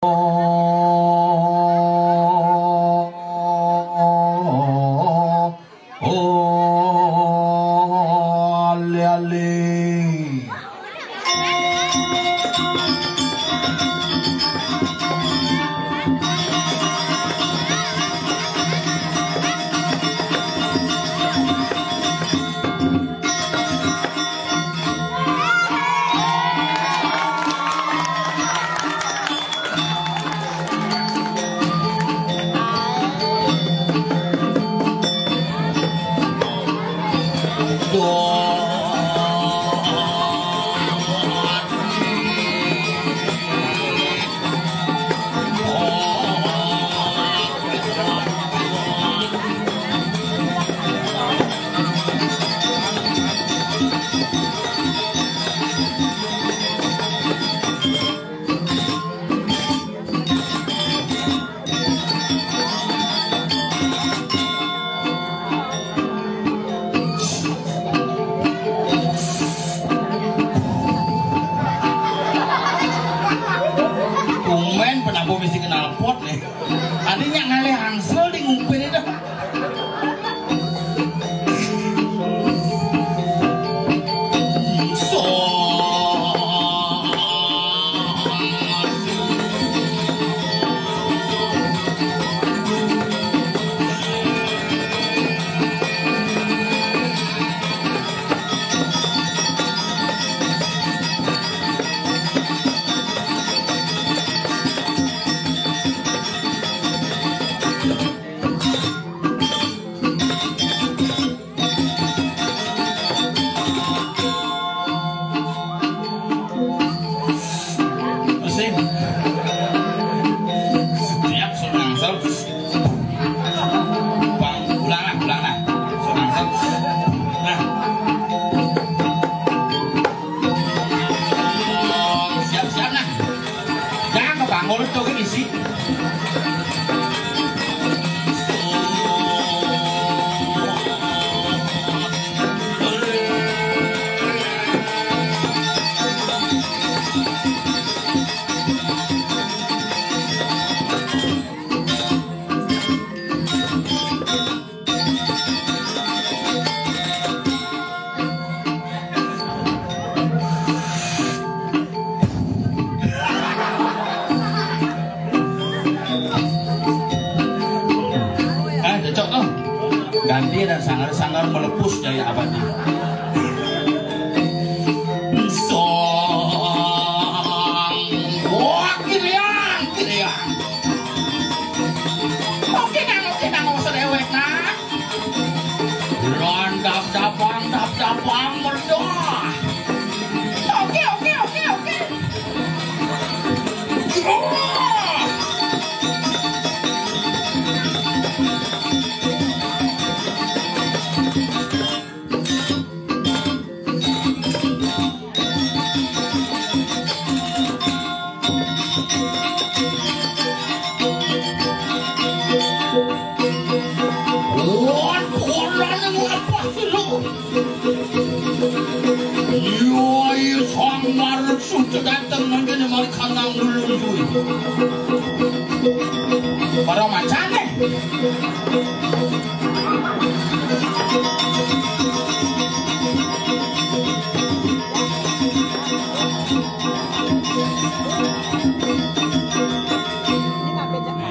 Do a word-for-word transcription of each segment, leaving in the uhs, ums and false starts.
Oh, oh, ale, ale. Tumben penabuh mesti kenal pot nih. Tadi nyak ngalih angsel di ngumpir itu. Pusing. Siap, suruh ngangsel. Bang, ulang lah, ulang lah. Suruh ngangsel. Nah. Siap-siap nah. Jangan kebangun tuh isi. Ah, cocok tuh. Ganti dan sanggar-sanggar melepus jaya abadi. Song. Wah, kiriang, kiriang. Oke, nang, oke, nang, oke, dewek, nang. Lan dap-dapang, dap-dapang, merdoh. Oke, oke, oke, oke. Wan, ora nemu apa sih lu? Yo, ayo, sang marut sudah datang, mangkene mari kanang dulu, yuk. Para macane.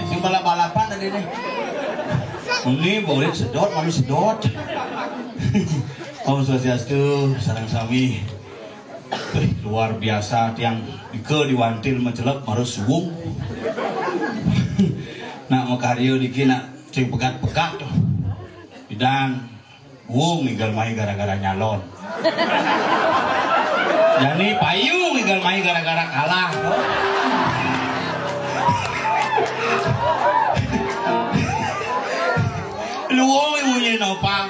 Sing balap-balapan tadi nih. Ini boleh sedot, malu sedot. Om Swastiastu, sareng sami. Wih, luar biasa tiang Ika di wantil mencelep marus suwung. Nak makarya niki nak sing pegat-pegat tuh. Idan wung ngigal mai gara-gara nyalon. Jani payu ngigal mai gara-gara kalah tuh. Luwung munyi nopa.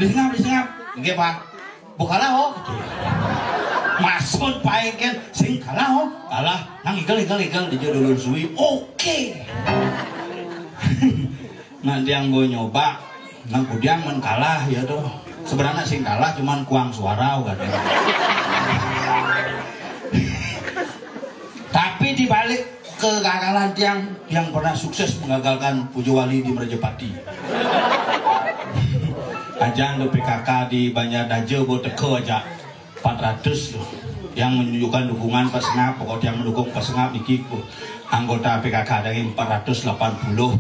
Disengap, disengap. Nggih, Pak. Bu kalah, oh. Maksud paeken sing kalah, oh. Kalah. Nang igel, igel, igel, dija dulur suwi. Oke. Nah, dia nggo nyoba. Nang kudiang men kalah ya tuh. Sebenarnya sing kalah cuman kuang suara, katanya. Tapi dibalik Kegagalan tiang, tiang pernah sukses menggagalkan Puja Wali di Merajapati. Ajang ke P K K di Banjar Daja, bo teka aja empat ratus tu. Yang menunjukkan dukungan Pak Sengap, pokok yang mendukung Pak Sengap niki ku anggota P K K dari empat ratus lapan puluh.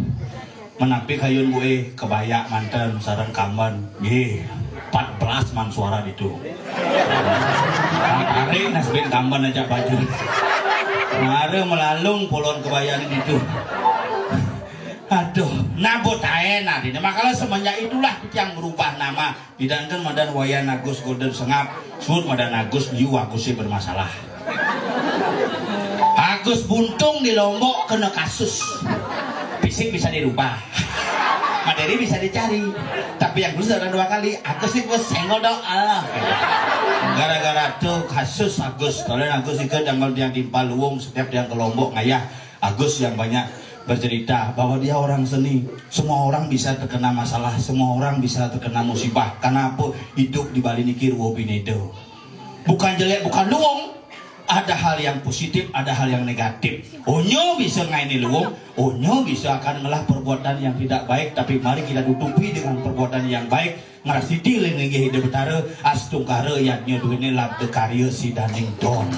Menapi kayun bue kebaya manten sareng kamben. Nggih, empat belas man suara ditu. Tarik nasbin kamben aja baju. Mara melalung polon kebayane ditu. Aduh, nabut ae nadine. Makanya semenjak itulah tiang merubah nama. Pidanten madan Wayan Agus Golden Sengap, suud madan Agus, liu Agusnya bermasalah. Agus Buntung di Lombok kena kasus. Fisik bisa dirubah. Materi bisa dicari. Tapi yang dulu sudah dua kali, Agus itu senggol dong. Ah. Gara-gara tuh kasus Agus, kalau Agus ikut yang dia timpal luung setiap dia ke Lombok ngayah. Agus yang banyak bercerita bahwa dia orang seni. Semua orang bisa terkena masalah, semua orang bisa terkena musibah. Karena apa? Hidup di Bali niki ruwah bineda. Bukan jelek, bukan luung. Ada hal yang positif, ada hal yang negatif. Onyo bisa ngaini luung, onyo bisa akan ngelah perbuatan yang tidak baik. Tapi mari kita tutupi dengan perbuatan yang baik. Ngrasiti ring linggih Ida Betara, astungkara yadnya duene labda karya sidaning don.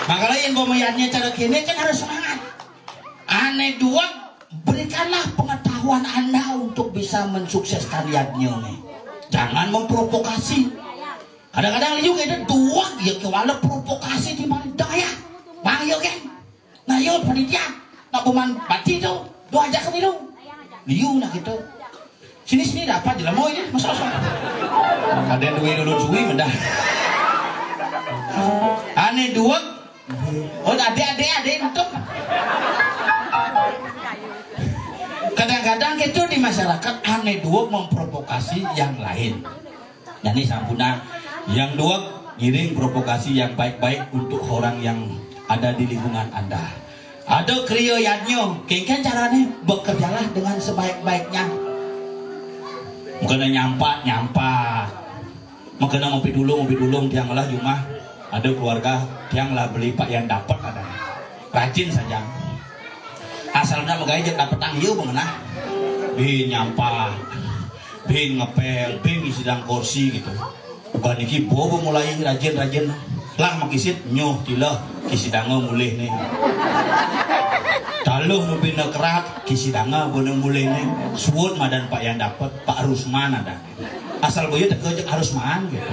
Makala yen boma yadnya cara kene kan harus semangat. Ane dua, berikanlah pengetahuan Anda untuk bisa mensukseskan yadnya nih. Jangan memprovokasi. Kadang-kadang liu kita dua ya kewala provokasi di mana daya. Bang yo kan? Nah, yo panitia, nak peman bati tu, doa aja kami lu. Liu nak kita. Sini sini dapat je lah mau ini, masuk masuk. Ada duit dulu suwi mendah. Ane dua. Oh, adik-adik, adik itu. Kadang-kadang kita di masyarakat ane dua memprovokasi yang lain. Jadi sampunang yang dua, ngiring provokasi yang baik-baik untuk orang yang ada di lingkungan anda. Ada kriya yadnya, kengken carane bekerjalah dengan sebaik-baiknya. Bukan nyampat nyampat, bukan ngopi dulu ngopi dulu tiang lah jumah. Ada keluarga tiang lah beli pak yang dapat ada. Rajin saja. Asal nak megai je dapetang iya mengenah. Bin nyampat, bin ngepel, bin ngisi dang kursi gitu. Uban niki bo mulai rajin-rajin. Lah makisit nyoh tilah kisi danga mulih ni. Taluh nu bina kerat kisi danga bana mulih ni. Suud madan pak yang dapat, Pak Rusman ada. Asal boyo teka je Rusman gitu.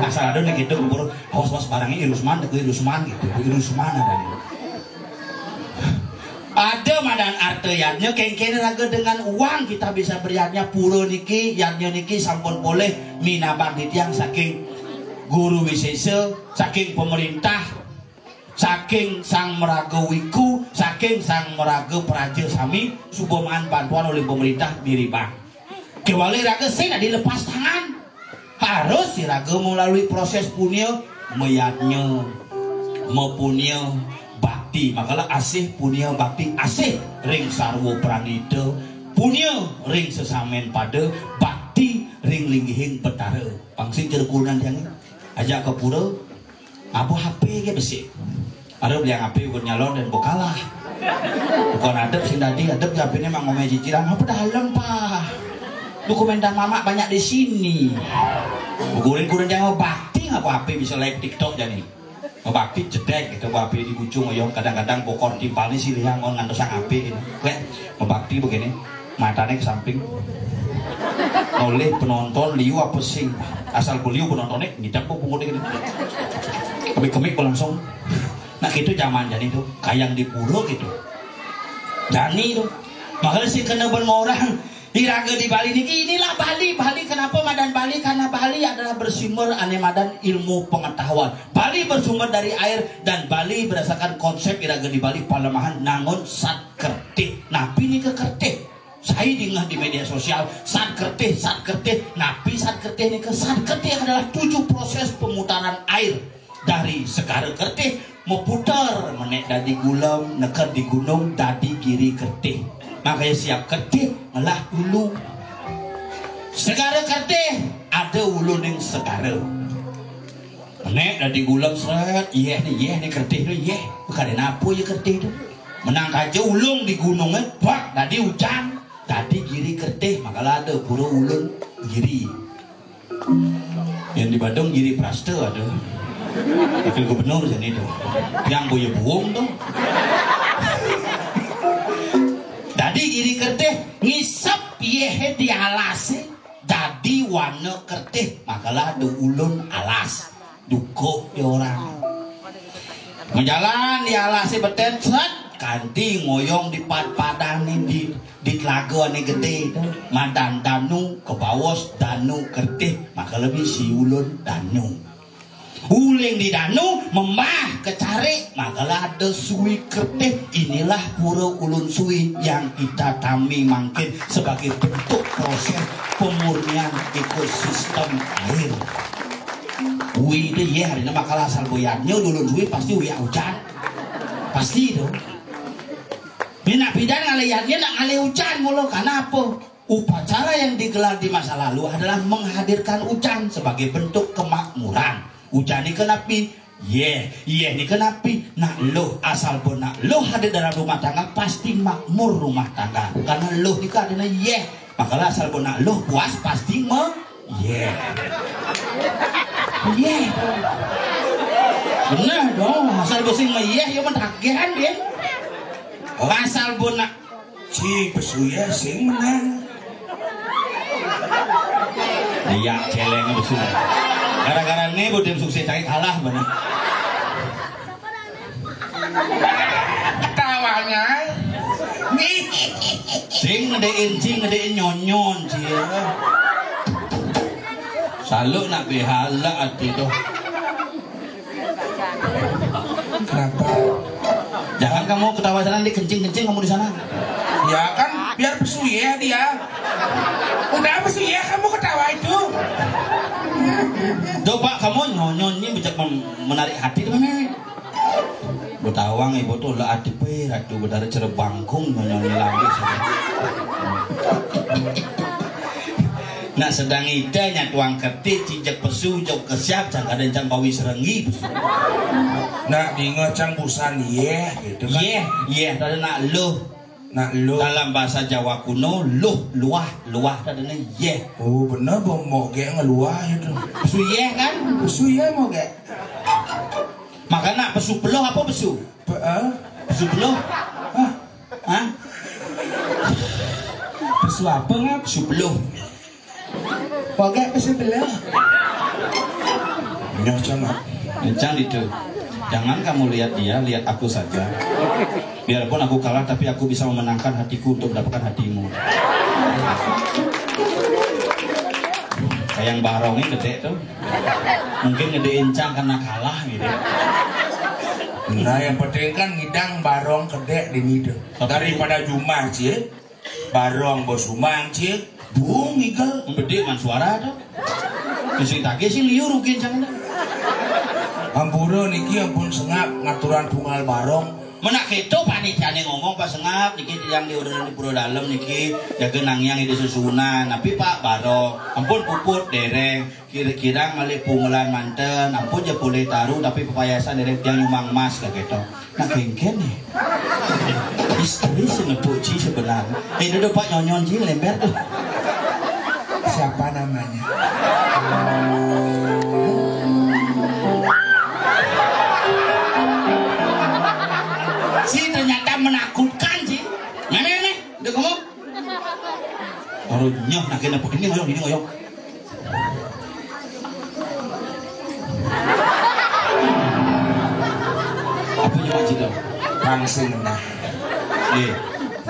Asal ada nih gitu kubur awas awas barangnya Rusman teka Rusman gitu. Rusman ada nih. Ada madan arta yadnya kengkene raga dengan uang kita bisa beriadnya pura niki yadnya niki sampun boleh minaban titiang saking guru wisesa saking pemerintah saking sang meraga wiku saking sang meraga peraja sami suba maan bantuan oleh pemerintah miribang. Kewali raga sing adi lepas tangan. Harus iraga melalui proses punia, mayadnya, mapunia, bakti. Makala asih punia bakti asih ring sarwa pranita, punia ring sesamen pada, bakti ring linggihing betara. Pangsing cara kurenan tiang ajak ke pura, apa H P ke besik. Ada beli yang H P bukan nyalon dan bukalah. Bukan adep sing tadi, adep H P ini emang ngomel cicilan, apa dalam pak? Dokumen dan mamak banyak di sini. Guring-guring jangan bakti ngapa H P bisa live TikTok jadi. Bakti jedek gitu H P di ujung oyong kadang-kadang bokor timpal ni silih yang ngantos H P gitu. Lek bakti begini, matane ke samping. Oleh penonton liu apa sing asal beliau penontonnya ngidap kok pungut gitu. Kemik-kemik langsung. Nah gitu zaman jadi tuh kayang di pura gitu. Jani tuh. Makanya sih kena ben orang iraga di Bali niki inilah Bali. Bali kenapa madan Bali? Karena Bali adalah bersumber ane madan ilmu pengetahuan. Bali bersumber dari air dan Bali berdasarkan konsep iraga di Bali palemahan nangun sat kertih. Napi nika kertih? Saya dengar di media sosial sat kertih, sat kertih. Napi sat kertih nika? Sat kertih adalah tujuh proses pemutaran air dari Segara Kertih meputar menek dadi gulem neked di gunung dadi giri kertih. Makanya siap kertih ngelah ulu. Segara Kertih ada ulu ning segara. Nek dadi gulem sret, yeh nih, yeh nih kertih tuh, yeh. Kadén apa ya kertih tuh? Menang aja ulung di gunungnya, bak, dadi ujan. Dadi giri kertih, makalah ada pura ulun giri. Yang di Badung giri praste ada. Wakil gubernur jadi tuh. Yang boya buung tuh. Dadi giri kertih ngisep yeh di alasé. Dadi warna kertih, makalah ada ulun alas. Dukuh di orang. Menjalan di alasé betén, sret, kanti ngoyong di pad-padané di, di telaga ané gedé itu. Madan danu, kebawos danu kertih, maka lebih si ulun danu. Uling di danu, membah ke carik, makalah ada sui kertih. Inilah pura ulun sui yang kita tami mangkin sebagai bentuk proses pemurnian ekosistem air. Ui itu ya, hari ini makalah asal boyatnya ulun sui pasti uyak ujan. Pasti itu. Ini nak pidan ngalih yatnya nak ngalih ujan mulu. Karena apa? Upacara yang digelar di masa lalu adalah menghadirkan ujan sebagai bentuk kemakmuran. Ujan ini kenapi? Yeh, yeh ini kenapi? Nak luh, asal bo nak luh hadir dalam rumah tangga pasti makmur rumah tangga. Karena luh ini kan adanya yeh. Makalah asal bo nak luh puas pasti me yeh. Yeh. Bener dong, asal bo sing me yeh ya mentagihan dia. Asal bo nak Ci, pesu yeh sing menang. Iya, celeng pesu. Gara-gara né bodem sukses cari kalah bener. Tawanya. Sing ngedein, sing ngedein nyonyon, ci. Saluk nak behala hati tuh. Kenapa? Jangan kamu ketawa sana, nanti kencing-kencing kamu di sana. Ya kan, biar pesu yeh dia. Udah pesu yeh kamu ketawa itu. Coba kamu nyonyon ini bisa mem- menarik hati teman ini. Betawang ibu tuh lah hati pe ratu betara cerebangkung nyonyon lagi. Nah, sedang ida nya tuang kertih, cijek pesu, jok kesiap, cang kadén cang bawi serenggi pesu. Nak dingeh cang busan yeh gitu kan. Yeh, yeh, tadi nak luh. Nak luh. Dalam bahasa Jawa kuno, luh, luah, luah tadi yeh. Oh, bener, bo moge ngeluah itu. Pesu yeh kan? Pesu yeh moge. Makanya pesu peluh apa pesu? Pe- eh? Pesu peluh? Hah? Hah? Pesu apa, Ngap? Pesu peluh. Pakai pesu peluh. Nyocok, Ngap. Kencang itu. Jangan kamu lihat dia, lihat aku saja. Biarpun aku kalah, tapi aku bisa memenangkan hatiku untuk mendapatkan hatimu. Kayak yang barongnya gede tuh. Mungkin gede incang karena kalah gitu. Nah, yang penting kan ngidang barong gede di ngidu. Daripada jumah, Cik. Barong bosumang, Cik. Bung igel. Gede man suara tuh. Sing tagih sing liur mungkin cang. Ampura niki ampun sengap ngaturan tunggal barong. Menak keto panitiane ngomong pas sengap niki tiang di orderan di Pura Dalem niki jaga nangyang ide susunan. Tapi Pak barong ampun puput dereng. Kira-kira malih pungelan manten, ampun ya boleh taruh, tapi pepayasan dereng tiang nyumang emas ka keto. Nah, kengken nih. Istri sing nepuk ci sebenarnya. Eh, duduk Pak nyonyon ci lember tuh. Siapa namanya? Si ternyata menakutkan ci. Mana nih? Udah kamu? Baru nyoh nak kena ini ngoyong, ini ngoyong. Apa nyoba cita? Kang sing ngenah. Eh,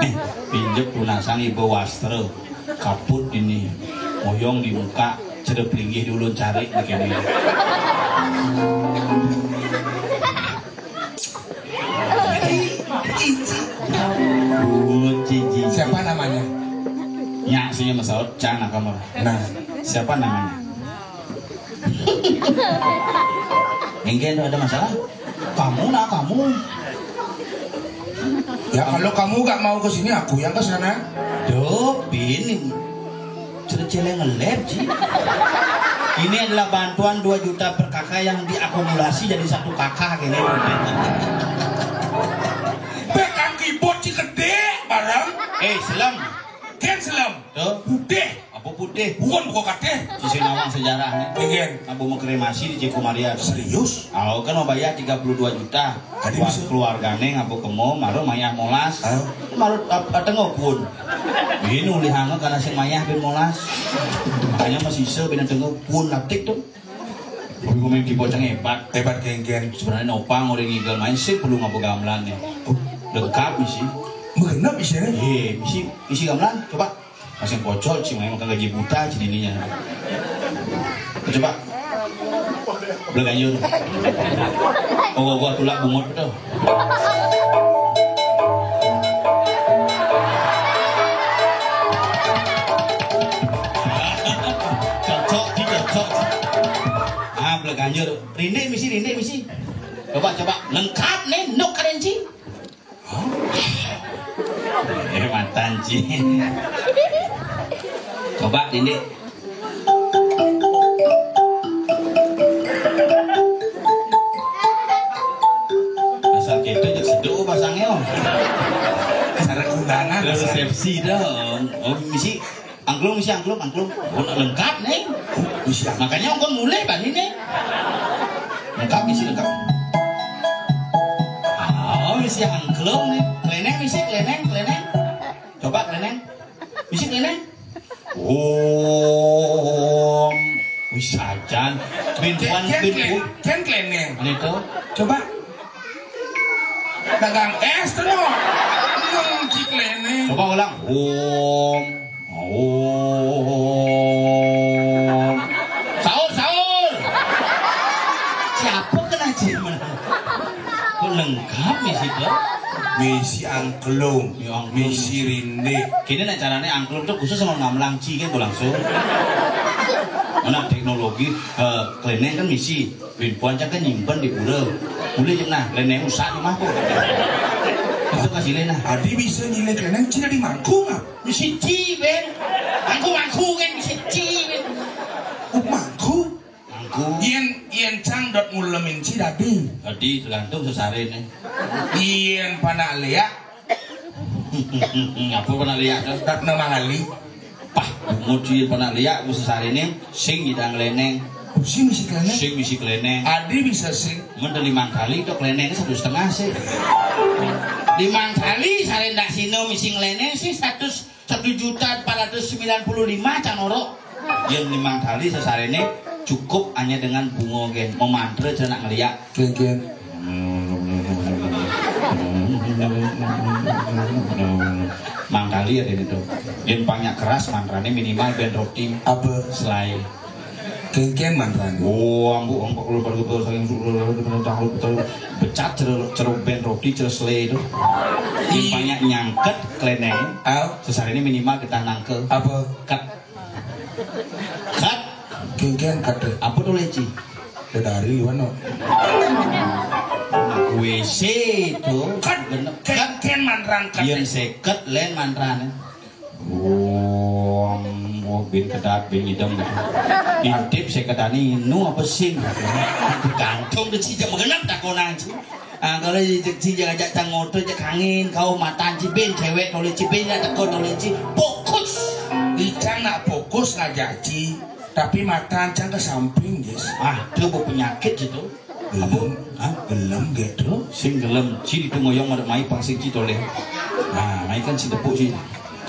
eh, pinjek tunasang ibu wastra. Kaput ini. Ngoyong di muka. Cedep linggih dulu cari begini. Cici. Cici. Siapa namanya? Nyak sih masaut cang nak kamar. Nah, siapa namanya? Enggak ada masalah. Kamu nak kamu. Ya kalau kamu gak mau ke sini, aku yang ke sana. Duh, Pin. Cerita ngelep sih. Ini adalah bantuan dua juta per K K yang diakumulasi jadi satu K K gini. Bekang kibot si gedé bareng. Eh, Slem. Kén Slem. Tuh. Putih. Apa putih? Bukan, bukan katih. Sisi nawang sejarah nih. Ingin. Abu mau kremasi di Ciko Maria. Serius? Oh, kan mau bayar tiga puluh dua juta. Tadi buat bisa keluargane ngabo kemo, maro mayah molas. Hah? Maro ap- tengok pun. Ini ulih hanga karena sing mayah bin molas. Makanya masih se bin tengok pun latik tuh. Tapi gue main keyboard yang hebat. Hebat, geng-geng. Sebenarnya nopang orang ngigal main sih perlu ngabo gamelan nih. Lengkap misi. Menggenap misi ya? Iya, misi, misi gamelan. Coba. Masih pocol, cing, emang kagak gaji buta, cing, ininya. Coba. Belegayun. Oh, gua tulak bungut tuh. Cocok, Ci, cocok. Ah, belegayun. Rindik misi, rindik misi. Coba, coba. Lengkap nih, nuk keren, Ci. Eh, matan, Ci. Coba, Dindi. Asal kita aja seduh pasangnya, Om. Cara undangan. Terus resepsi dong. Oh, misi. Angklung, misi angklung, angklung. Oh, lengkap nih. Misi angklung. Makanya engkau mulai bani nih. Lengkap, misi lengkap. Oh, misi angklung nih. Kleneng, misi kleneng, kleneng. Coba kleneng. Misi kleneng. Om. Wis sajan. Bin Puan, Ken, Bin Ken, Pu. Ken kleneng. Ini tuh. Coba. Dagang es terus. Hmm, si kleneng. Coba ulang. Om. Om. Sahur, sahur. Siapa kena cium? Kok lengkap misi tuh? Misi angklung, ya angklung. Misi rindik. Kini nak caranya angklung tuh khusus sama ngamlang ci kan tuh langsung. Mana teknologi eh, kleneng kan misi. Bin Puan kan nyimpen di pura. Boleh je nah, kleneng usah rumah tuh. Itu kasih lena. Adi bisa nyilih kleneng cina di mangkung ah. Misi ci, Ben. Mangku, mangku kan misi ci, Ben. Oh, mangku. Mangku. Yen, yen cang dot ngulemin ci dadi. Dadi tergantung sesare nih. Yen panak liak. Ngapa panak liak tuh? Datna mangali. Pah, bungut ci yen panak liak, ku sesare nih. Sing idang leneng. Oh, sing misi kleneng. Sing misi kleneng. Adi bisa sing. Men limang kali tuh kleneng satu setengah sih. Limang kali sare ndak sino misi ngleneng sih satu satu juta empat ratus sembilan puluh lima can ora. Yen limang kali sesarene cukup hanya dengan bunga gen memantra cena ngeliak. Gen, gen. Mangkali ya itu. Yen banyak keras mantrane minimal ben roti. Apa? Selai. Gen, gen mantrane. Oh, ambu, ambu, kalau baru betul saking suruh betul tahu betul becat ceruk ceruk ben roti ceruk selai itu. Yen banyak nyangket kleneng. Al, sesar ini minimal kita nangke. Apa? Kat. Kat. Gen, gen kat. Apa tuh leci? Dari mana? W C itu. Kat. Bener. Gen, gen mantrang kat. Yen seket len mantrane. Wong, wong bin kedat bin idem gitu. Intip saya ketani nu apa sing? Gantung ke sijam genep takonan sih. Ah, kalau cek ci ngajak cang ngoto cek angin kau matan ci bin cewek oleh ci bin ada kon oleh ci fokus. Icang nak fokus ngajak ci, tapi matan cang ke samping, guys. Ah, itu bu penyakit itu. Gelem, hah? Gelem gek tuh. Sing gelem, ci itu ngoyong ada mai pang sing ci toleh. Nah, mai kan si tepuk ci.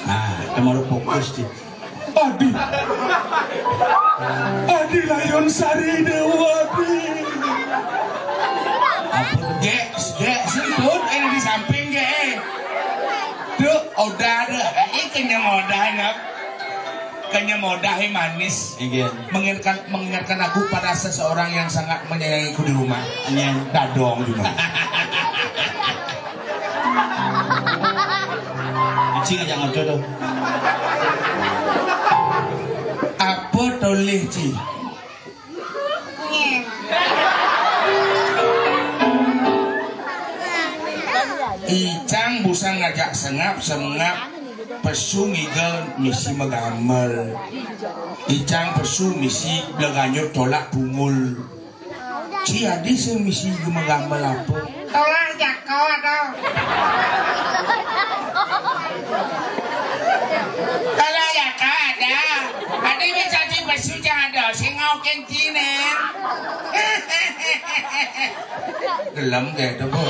Nah, kita mau fokus ci. Adi. Adi Layon Sari Dewa Adi. Apa gek, gek sentut ini di samping gek. Tuh, udah ada. Ini kenyang udah ngap. Kenyang udah manis. Iya. Mengingatkan mengingatkan aku pada seseorang yang sangat menyayangiku di rumah. Iya. Dadong di rumah. Cing aja ngodo tuh. Apa toleh ci? Icang busang ngajak sengap sengap. Pesu ngiga misi magamel. Icang pesu misi bleganyur tolak pungul. Ci adi sing misi magamel apa? Tolak jako ada. Tolak jako ada. Adi bisa di pesu cang ada sing ngaukin cine. Gelem kayak itu, Bu.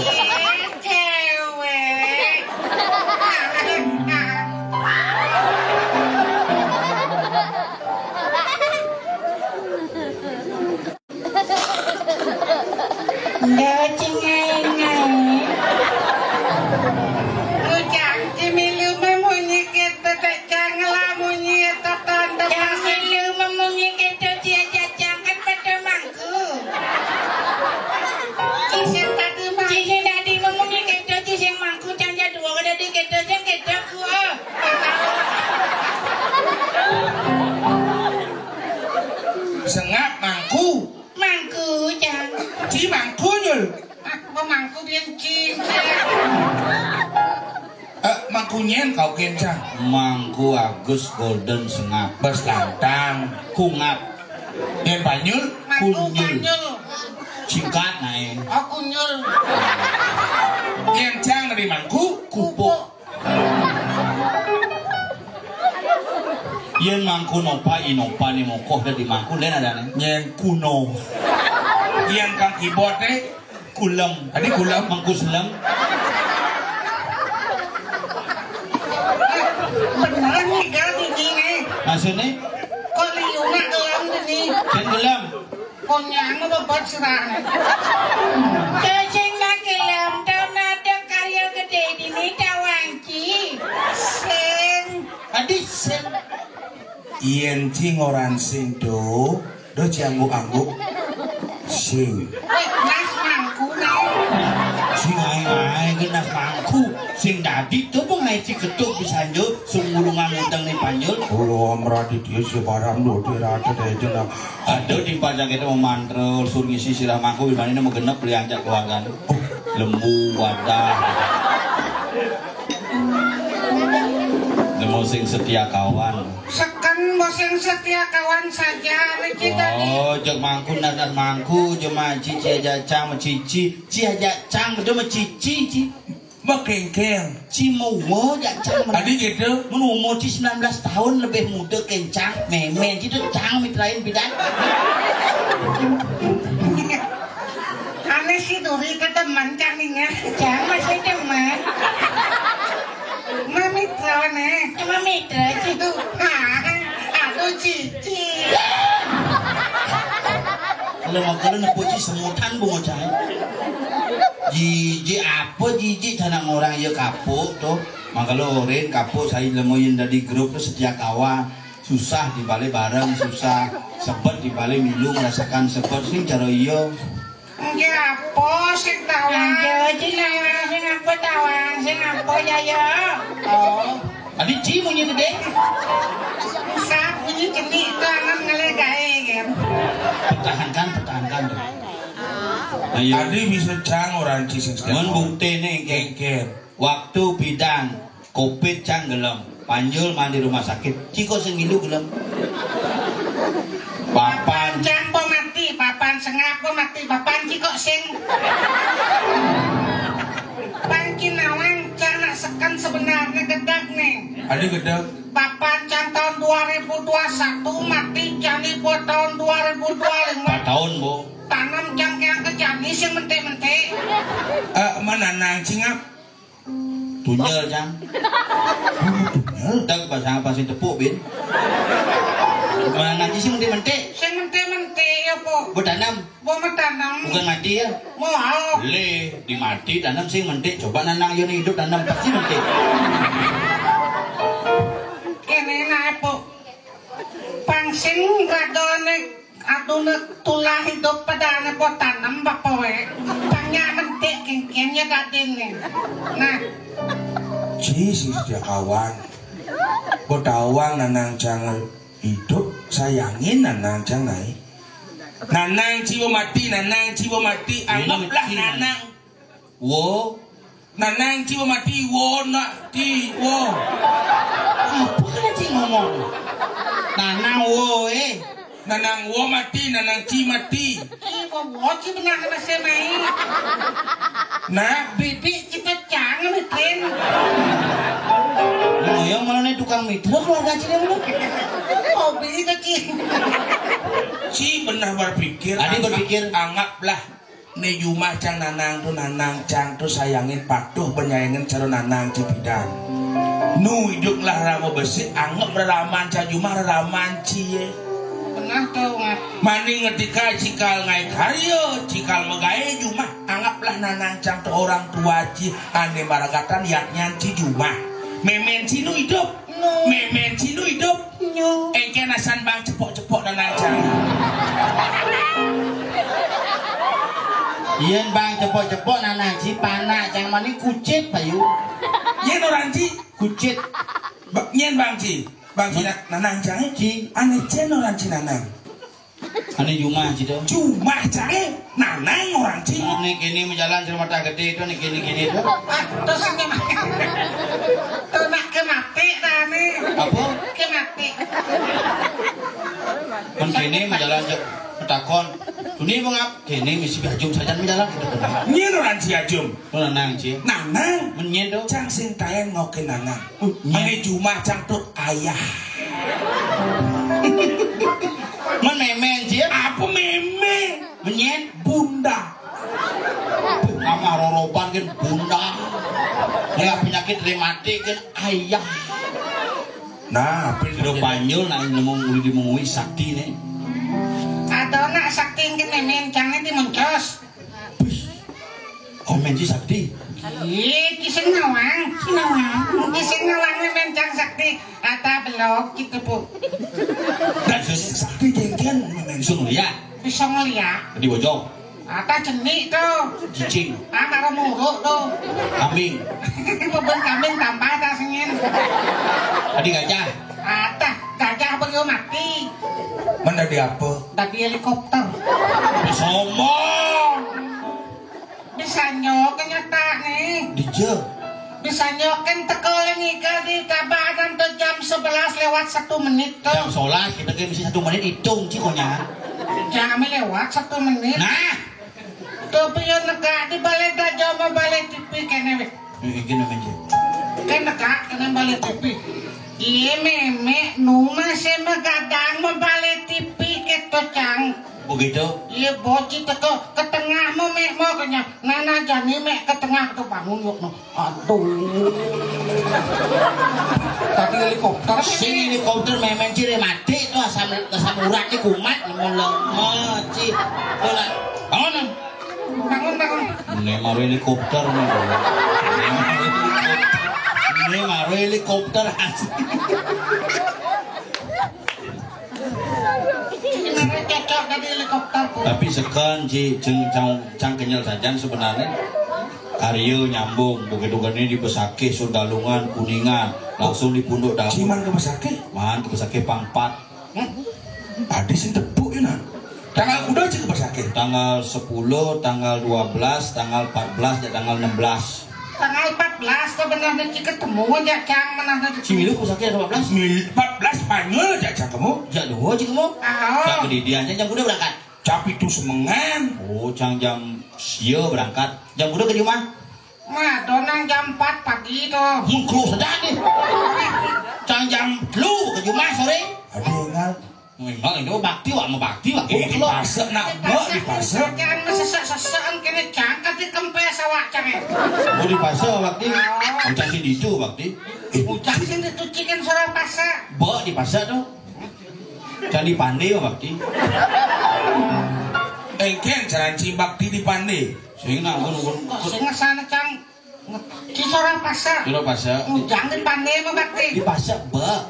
Cewek. Ndak cingai-ngai. Ujang cimilu memunyi kita tak cangla munyi tetanda. Cimilu memunyi kita cia cacang kan pada mangku. Cisin tadi mah. Cisin tadi memunyi kita cisin mangku canja dua kada di kita cang kita ku. Sengap mangku. Mangku, Cang. Ci mangku, Nyul. Ah, pemangku bian cing. Eh, mangku nyen kau ken, Cang. Mangku Agus Golden Sengap. Bas lantang. Kungap. Yen Panyul. Mangku Kunyul. Panyul. Singkat nae. Oh, Kunyul. Yen Cang dari mangku, kupuk. Yen mangku nopa, inopa ni mokoh dadi mangku, len adane. Nyen kuno. Yen kang keyboard ne, kulem. Adi kulem? Mangku selem. Bener nih, Kang, ini nih. Maksudnya? Kok liuna gelem ini? Ken gelem. Konyang bebot serang. Cacing nak gelem, tau nada karya gede dini tawangki. Sing. Adi sing. Yen ci ngoran sing do, do ci angguk-angguk. Sing. Eh, Mas mangku, Mas. Sing ae-ae ke Mas mangku. Sing dadi to pun ae ci ketuk bisa njo, sumulungan utang ni panjul. Oh, amradi dia si barang do, dia rata deh jenang. Aduh, di pajak itu mau mantrol, sur ngisi sirah mangku, gimana ini mau genep beli angkat keluarga. Lembu, wadah. Nemu sing setia kawan. Seken bos yang setia kawan saja, rezeki tadi. Oh, jek mangku, nas, nas mangku, jema cici aja cang, cici, ci aja cang, betul mah cici, ci. Makengkeng. Ci mau wo, aja cang. Tadi gitu. Mun umur ci sembilan belas tahun lebih muda kencang, memen, gitu cang mitrain bidan. Aneh sih, Duri, ke teman kami nya. Cang masih teman. Mami tau ne. Mami tau. Aduh, ha, aduh, cici. Kalau mau kalau nepuci semutan bocah. Jiji apa jiji, canang orang ya kapuk tuh. Maka lo orin kapuk, saya lemoyin dari grup tuh setia kawan. Susah di balik bareng, susah. Sebet di balik milu merasakan sebet sih cara iya. Nggih, apa sing tawang? Aja, sing apa, sing apa tawang, sing apa ya, ya? Oh. Adi ci munyi gede. Usah bunyi cenik itu aman ngalih gawe, kan? Pertahankan, pertahankan. Ayo. Adi bisa cang orang ci sing setia. Mun bukti nih, geng. Geng. Waktu bidan covid cang gelem, panjul mandi rumah sakit, ciko sing ngilu gelem. Papan. Cang po mati, papan sengap po mati, papan ciko sing. Pangkinawang cang nak seken sebenarnya gedek nih. Ada gedek. Papan cang tahun dua ribu dua satu, mati jani po tahun dua ribu dua lima. Empat tahun, Bu. Tanam cang keang ke jani sing mentik-mentik. Eh, mana nang cingap? Tunyel, Cang. Tunyel? Tak pasang apa sing tepuk, Bin. Mana nanti sing mentik-mentik? Sing mentik-mentik ya, Po. Buat tanam. Mau tanam. Bukan mati ya? Mau. Le, di mati tanam sing mentik. Coba nanang yo hidup tanam pasti mentik. Kene nae, Po. Pang sing radone adune tulah hidup padane po tanem bapa we. Pang nyak mentik kengken ya dadine. Nah. Ci sing setia kawan. Bo tawang nanang cang hidup, sayangin nanang cang nae. Nanang ciwo mati, nanang ciwo mati, anggaplah nanang. Wo. Nanang ci mati, wo nak ti wo. Apa kena ci ngomong? Nanang wo, eh. Nanang wo mati, nanang ci mati. Ci wo, wo ci benar kena semai. Nah, bibik kita jangan mikirin. Ngoyong malah nih tukang mitra keluarga ci dia lu. Hobi itu ci. Ci benar berpikir. Adi anggap-, berpikir. Anggaplah Ni jumah cang nanang tu, nanang cang tu sayangin patuh penyayangan cara nanang ci pidan. Nu iduplah rama besik, anggap raraman ca jumah raraman ci ye. Tengah tu ngat. Mani ngetika cikal ngai karya, cikal megae jumah, anggaplah nanang cang tu orang tua ci ane maragatan yatnyan ci jumah. Memen ci nu idup. Memen ci nu idup. Engke nasan bang cepok-cepok nanang cang. Yen bang cepok-cepok nanang ci panak cang mani kucit payu. Yen orang ci. Kucit. Ba-, yen bang ci. Bang ci na-, nanang cang. Ci. Ane cen orang ci nanang. Ane jumah ci to. Jumah cang, eh, nanang orang ci. Ane kene majalan sira mata gede to, ane kene-kene to. Terus ini tu nak ke mati dah ni. Apa? Ke mati. Kan kene majalan cek takon. Tuni mengap kene misi ajum sajan majalan gitu. Nyen orang ci ajum. Nanang ci. Nanang. Menyen to. Cang sing taen ngoke nanang. Ane jumah cang tu ayah. Men memen ci. Apa memen? Menyen bunda. Nama roroban kan bunda. Ya penyakit rematik kan ayah. Nah, apa itu? Banjul nak nemu uli dimungui sakti nih. Ada nak sakti kan memen cang nanti muncos. Komen ci sakti. Iya, kisah nawang. Kisah nawang. Kisah nawang memen cang sakti. Kata belok gitu, Bu. Dan sakti jengken memen sun ya. Bisa ngeliat. Di bojong. Kata jenik tu. Cicing. Ah, karo muruk tu. Kambing. Beban kambing tambah tak sengin. Tadi gajah. Kata gajah beliau mati. Mana di apa? Tadi helikopter. Sombong. Bisa nyok kenyataan nih. Dija. Bisa nyok kan teko oleh nikah di kabar dan tu jam sebelas lewat satu menit tu. Jam sebelas kita ke mesti satu menit hitung ci konya. Jangan lewat satu menit. Nah. Tu pion negak di balai dajo mau balai T V kene weh. Ini gini meja. Kan negak kena balai T V. Iya memek nu masih megadang mau balai T V ke tu cang. Begitu. Iya boci teko ke tengah mau mek mau kenya. Nana jani mek ke tengah tu bangun yok no. Aduh. Tadi helikopter. Sing helikopter memen ci rematik tu asam, asam urat ni kumat lemon lemon ci. Bola. Bangun. Bangun, bangun. Ini maru helikopter ni. Ini maru helikopter asli. Tapi sekan ci ceng cang, cang kenyal sajan sebenarnya. Karya nyambung begitu kan ini di Besakih, Sundalungan, Kuningan, langsung di Punduk Daun. Ciman ke Besakih? Man ke Besakih pangpat. Ada sing tepuk ya nak. Tanggal kuda cek ke Besakih? Tanggal sepuluh, tanggal dua belas, tanggal empat belas, dan tanggal enam belas. Tanggal empat belas tu benar ni kita ketemu aja cang mana ada. Cimilu pusaknya tanggal empat belas. Empat belas Spanyol aja cang kamu. Jak dua aja kamu. Ah. Jak kedidi aja jam kuda berangkat. Jam itu semengan. Oh, cang jam sia berangkat. Jam kuda ke rumah? Nah, donang jam empat pagi tu. Mengko sedang ni. Cang jam telu ke rumah sore. Aduh, enggak. Memang itu bakti wak mau bakti wak. Eh, di pasar nak buat di pasar. Jangan mesesek-sesekan kena jangkat di kempes awak cang. Oh, di pasar bakti. Ucap sini itu bakti. Eh, ucap sini tu cikan suara pasar. Bok di pasar tu. Candi Pande bakti. Engken caranci bakti di Pande. Sing nak pun pun. Sing sana cang. Ci sorang pasar. Kira pasar. Ujang di Pande mah bakti. Di pasar, Bek.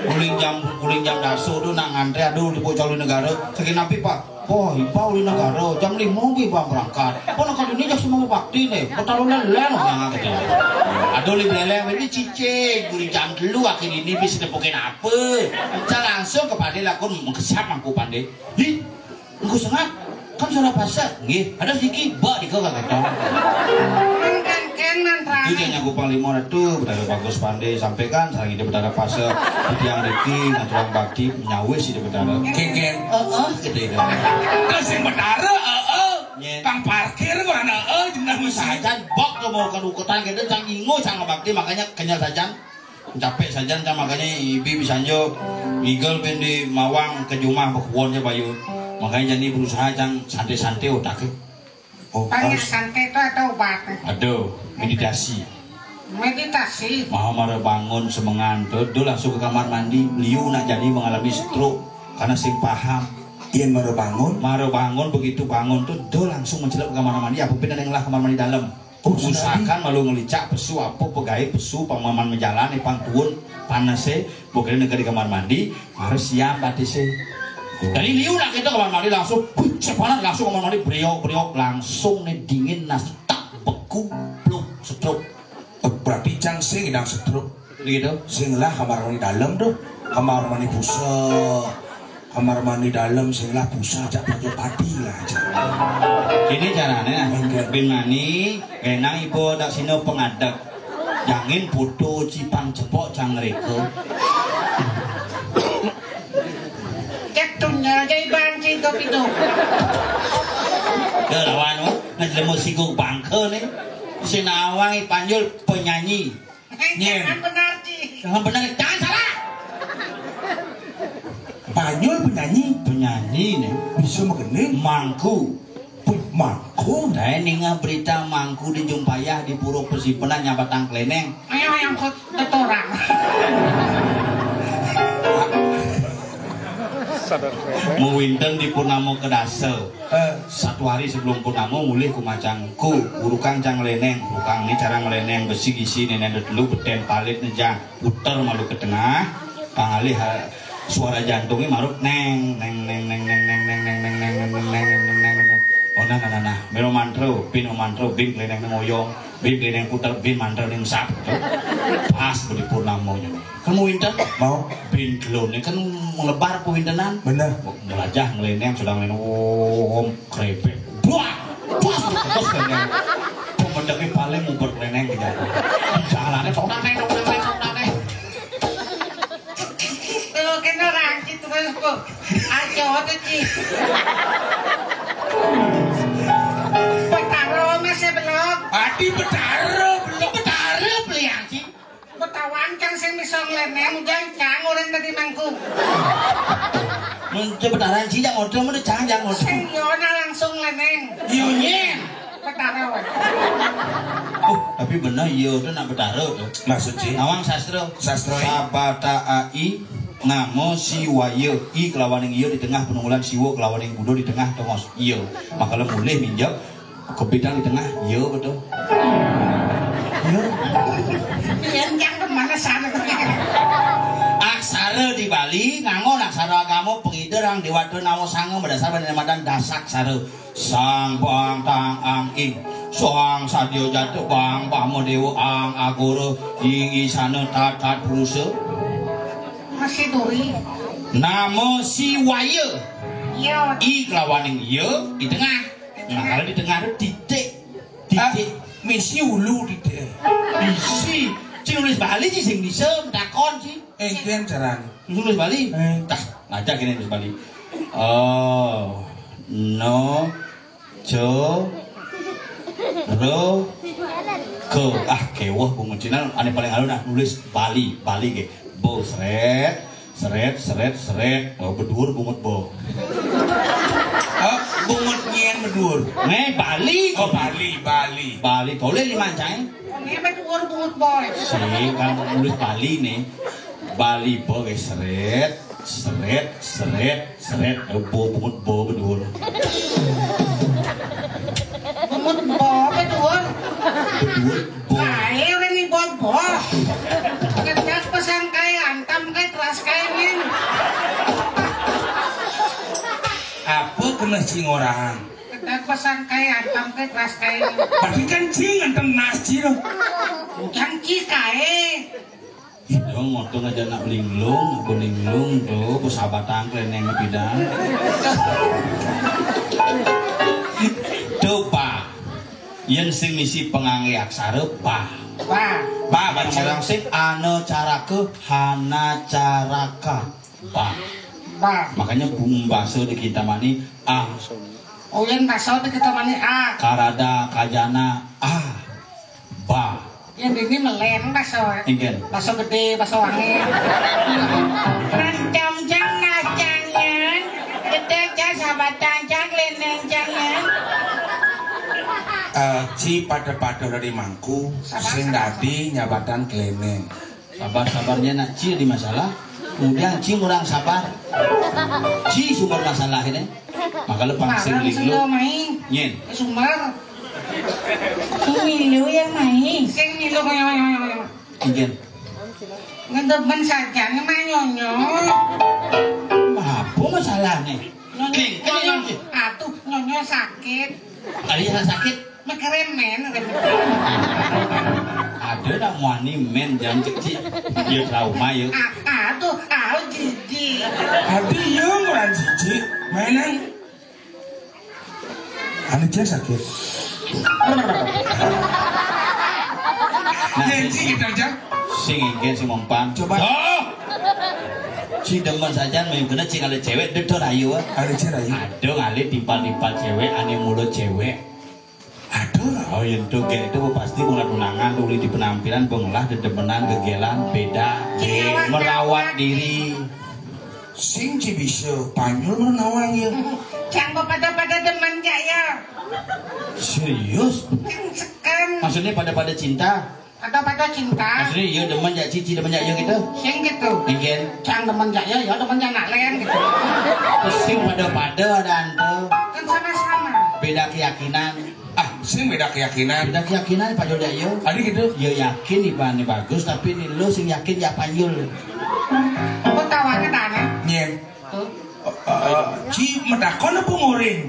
Uling jam, uling jam daso tu nak ngantri, aduh, di bocah negara. Saking napi, Pak? Wah, iba uling negara. Jam lima bi iba berangkat. Pun nak ini jam semua bakti ni. Betul lele no yang aku. Aduh, li lele ini cicing. Uling jam telu akhir ini bisa nepukin apa? Saya langsung ke Pande lakon mengkesap mangku Pande. Hi, engko sengap. Kan suara pasar. Nggih, ada siki, bak di kau kata. Itu jangan aku panglima Ratu, Betara Bagus Pandé sampaikan, sareng Ida Betara Pasa, tiang riki ngaturang bakti nyawis Ida Betara. Kéngkén. Heeh, gitu itu. Terus sing Betara, heeh. Nyén. Kang parkir kok ana, heeh, jeneng mesti. Sajan bok ke mau ke rukutan gitu, cang ingo, cang bakti, makanya kenyal sajan. Capek sajan, cang makanya ibi bisa njo igel ben di mawang ke jumah bekuonnya bayu. Makanya jadi berusaha cang santai-santai otaknya. Oh, banyak harus santai itu atau obat? Aduh, meditasi. Meditasi. Mau mara bangun semengan tuh, do langsung ke kamar mandi. Liu nak jadi mengalami stroke karena sing paham. Yen mara bangun? Mara bangun, begitu bangun tuh, do langsung mencelep ke kamar mandi. Apa pina yang lah kamar mandi dalam? Oh, usahakan malu ngelicak pesu apa pegai pesu pamaman majalan pang tuun panase bukan negeri kamar mandi harus siap batise. Jadi liu nak kita kamar mandi langsung, huh, sepanas langsung kamar mandi, beriok beriok langsung nih dingin nas tak beku, pluk, setruk. Oh, berarti cang sing idang setruk. Gitu. Sing lah kamar mandi dalam tuh, kamar mandi pusat, kamar mandi dalam sing lah pusat, cak pakai padi lah, cak. Ini caranya, bin mani, enang ibu dak sino pengadek. Jangin putu cipang cepok cang reko. Cek tunya aja iban cinta pitu. Ke lawan, oh, ngejelemu siku bangke nih. Sinawang panjul penyanyi. Nyen. Jangan benar, Ci. Jangan benar, jangan salah. Banyul penyanyi. Penyanyi nih. Bisa begini. Mangku. Puh, mangku. Saya ninga berita mangku di Jumpayah di Pura Pesimpenan nyambatang keleneng. Ayo yang kok tetorang. Mewinten di Purnama Kedasa. Eh. Satu hari sebelum purnama mulih ku macang ku urukang cang leneng, urukang ni cara ngeleneng besi gisi nenen telu beten palit nejang puter malu ke tengah, pangalih ha-, suara jantungnya marut neng neng neng neng neng neng neng neng neng neng neng neng neng neng neng neng. Oh nah nah nah nah, melo mantra, bin mantra, bin keleneng neng oyong, bin keleneng puter, bin mantra neng sap. Pas beli purnamanya. Kan mau inten? Mau. Bin kelone kan melebar pewintenan. Bener. Melajah ngeleneng sedang main om krepek. Buah! Buah! Terus keleneng. Pemedeknya paling nguber keleneng ke jalan. Jalannya tonang neng, tonang neng, tonang neng. Tuh, kena rangkit terus, Bu. Ayo, tuh, Ci. Petaro masih belum. Adi petaro belum. Petaro beli, Ci. Betawan kan sing bisa ngleneng, jangkang orang tadi mangku. Mun cepetaran sih, jang odol, mun jang, jang odol. Sing yona langsung ngleneng. Yunyin. Petara, weh. Oh, tapi bener iya tuh nak petara tuh. Maksud sih? Nawang sastra. Sastra. Sabata ai, namo siwaya, i kelawaning iya di tengah penunggulan siwa kelawaning budo di tengah tongos. Iya. Makanya mulih minjak. Kebidang di tengah, iya betul. Iya. Pian yang kemana sana? Aksara di Bali nganggo aksara agama pengida rang dewata nama sanga berdasar pada madan dasaksara. Sang bang tang ang ing. Sang sadio jatuh bang bama dewa ang agora ing isana tat tat purusa. Masih duri. Nama siwaya. Iya. I kelawaning iya di tengah. Nah, kalau di tengah itu titik. Titik. Ah, misi ulu titik. Misi. Sing nulis Bali sih sing bisa, takon sih. Engken carane. Nulis Bali. Eh. Tah, ngajak ini nulis Bali. Oh, no, jo, ro, ko. Ah, kewah bungut Cina, ane paling alun nah nulis Bali, Bali ke. Bo, seret. Seret, seret, seret. Oh, beduur bungut bo. Oh, bungut nyen beduur. Nih, Bali. Oh, Bali, Bali. Bali, tole lima cai. Ini beduur bungut bo. Si, kan nulis Bali nih. Bali bo, guys, seret, seret, seret, seret. Oh, bo bungut bo beduur. Bungut bo beduur. Beduur. Kae ora ni bobo. Kedak pesan kae antam kae teras kae ning. Apa kena sing orahan? Kedak pesan kae antam kae teras kae ning. Berarti kan cing antem nas ci lo. Bukan ci kae. Itu ngotong aja nak linglung, aku linglung tuh, aku sabatang keleneng pidan. Tuh, Pak. Yén sing misi pangangge aksara ba. Ba. Ba, bareng-bareng sing ana caraka, hana caraka. Ba. Ba. Makanya basa di Kintamani a. Oh, yén basa di Kintamani a. Karada, kajana a. Ba. Yén dini melen basa. Inggih. Basa gedé, basa wangi. Rancang jang nacangan, gedé jang sabatan jang leneng jangan. Eh, ci pada-pada dari mangku, sing dadi nyabatan kleneng. Sabar-sabarnya nak ci di masalah. Kemudian ci kurang sabar. Ci sumber masalah ini. Maka lu pangsing. Larang sing linglu. Lo main. Nyen. Sumber. Sing milu ya main. Sing milu, ayo, ayo, ayo, ayo. Nyen. Ngedemen saja nih main nyonyo. Apa masalahnya? Nyonyo, King, nyonyo. Atuh, nyonyo sakit. Tadi yang sakit. Mikiré men, ada nak muani men jam cek. Ya trauma ya. Ah, ah, tuh, ah, jijik. Adi ya ngurang jijik. Mainan. Anu cek sakit. Nah, Nenci kita aja. Sing engke sing mempan. Coba. Oh! Ci demen saja main kena cing ale cewek dedor ayu. Ale cewek ayu. Aduh, ngalih timpal-timpal cewek, ane mulut cewek. Aduh. Oh, yen to gek to pasti ora tunangan, tuli di penampilan, pengelah, dedemenan, gegelan, beda, merawat diri. Sing ci bisa panyul menawa ya. Jang pada-pada demen gak ya? Serius? Sing seken. Maksudnya pada-pada cinta? Pada-pada cinta. Maksudnya iya demen ya cici, demen ya iya gitu? Sing gitu. Mungkin. Jang demen ya ya, ya demen ya nak len gitu. Terus sing pada-pada ada ante. Kan sama-sama. Beda keyakinan. Ah, sing beda keyakinan. Beda keyakinan, Pak Jolda, iya. Adi gitu? Ya yakin Ipan ini bagus, tapi ini lo sing yakin ya panyul. Kok tawane tanah? Nyen. Tuh. Eh, eh, ci medakon apa nguring?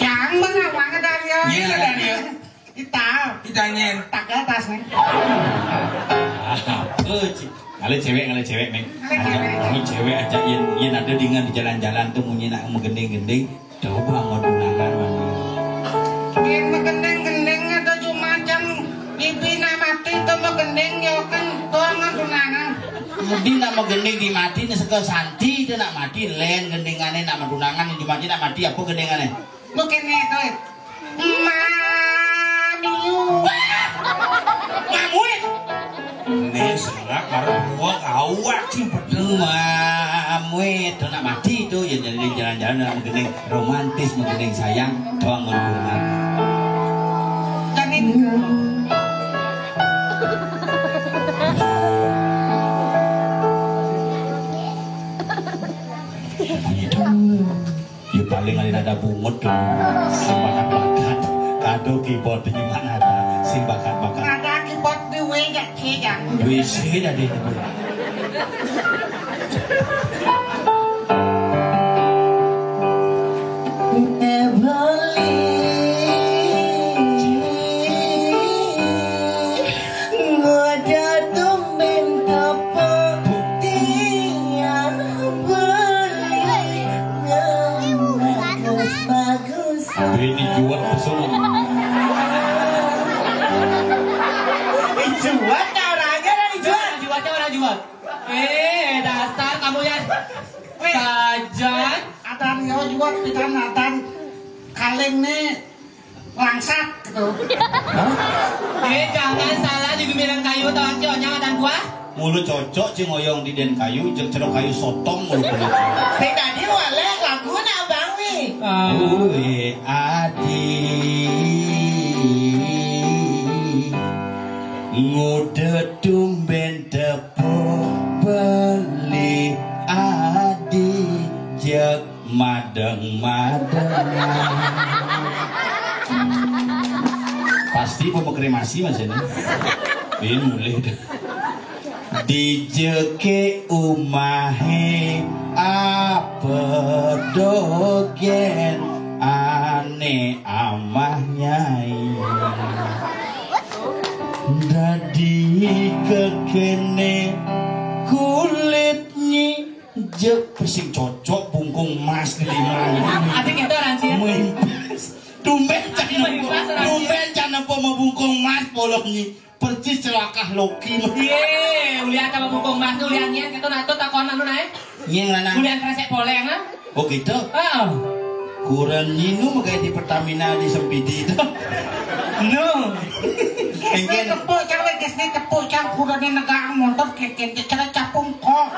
Jang menawang dari ya. Iya, dari ya. Kita. Kita nyen. Tak ke atas nih. Ah, apa, ci? Kalau cewek, kalau cewek, Neng. Kalau cewek. Kalau cewek aja, yen, yen ada dengan di jalan-jalan tuh munyi nak menggending-gending. Coba mau tunangan mana? Yen megending-gending atau cuma jam pipi nak mati to megending yo kan to ngan tunangan. Mudi nak megending di mati nih seko santi to nak mati len gendingane nak tunangan di mati nak mati apa gendingane? Lo kene to. Mamiu. Mamuit. Nih serak baru gua kawak sih pedel. Mamuit to nak mati to ya jadi jalan-jalan nak megending romantis megending sayang doang ngurungan. Tapi ya paling ada nada bungut tuh. Sing bakat-bakat. Kado keyboard nyemak nada. Sing bakat-bakat. Nada keyboard di W ya C ya. W C jadi itu. Ngoda tumben tepuk tiang beli ngebagus-bagus. Bini jual pesona. Dijual orangnya dan dijual. Jualnya orang jual. Eh, dasar kamu ya. Sajan. Atan yo jual pikiran atan kaling nih. Langsat gitu. Hah? Eh, jangan salah di gemilan kayu tawang cionya dan buah. Mulu cocok cing oyong di den kayu, jeng cerok kayu sotong mulu kena. Sing tadi walek lagu nak Bang Wi. Ah. Uwe adi ngudet tumben tepuk beli adi jek madeng-madeng. Pasti pemekremasi mas ini. Ini mulih deh. Dijeke umahe apa dogen ane amah nyai. Dadi kekene kulit nyi. Jek sing cocok bungkung emas di lima ini. Ada kita orang sih. Mimpas. Tumben cak. Mimpas orang sih. Tumben cak. Apa mabungkung mas polongnyi? Persis celakah Loki mah. Yé, ulian sama bungkung mas tuh ulian nyén kéto nah tuh takonan nu naé. Nyén mana? Ulian kresek poleng ah. Oh gitu. Heeh. Kureun nyinu mah kayak di Pertamina di Sempidi itu. Nu. Engké tepuk cang wé geus nih tepuk cang kureun négaang motor kékén téh cara capung kok.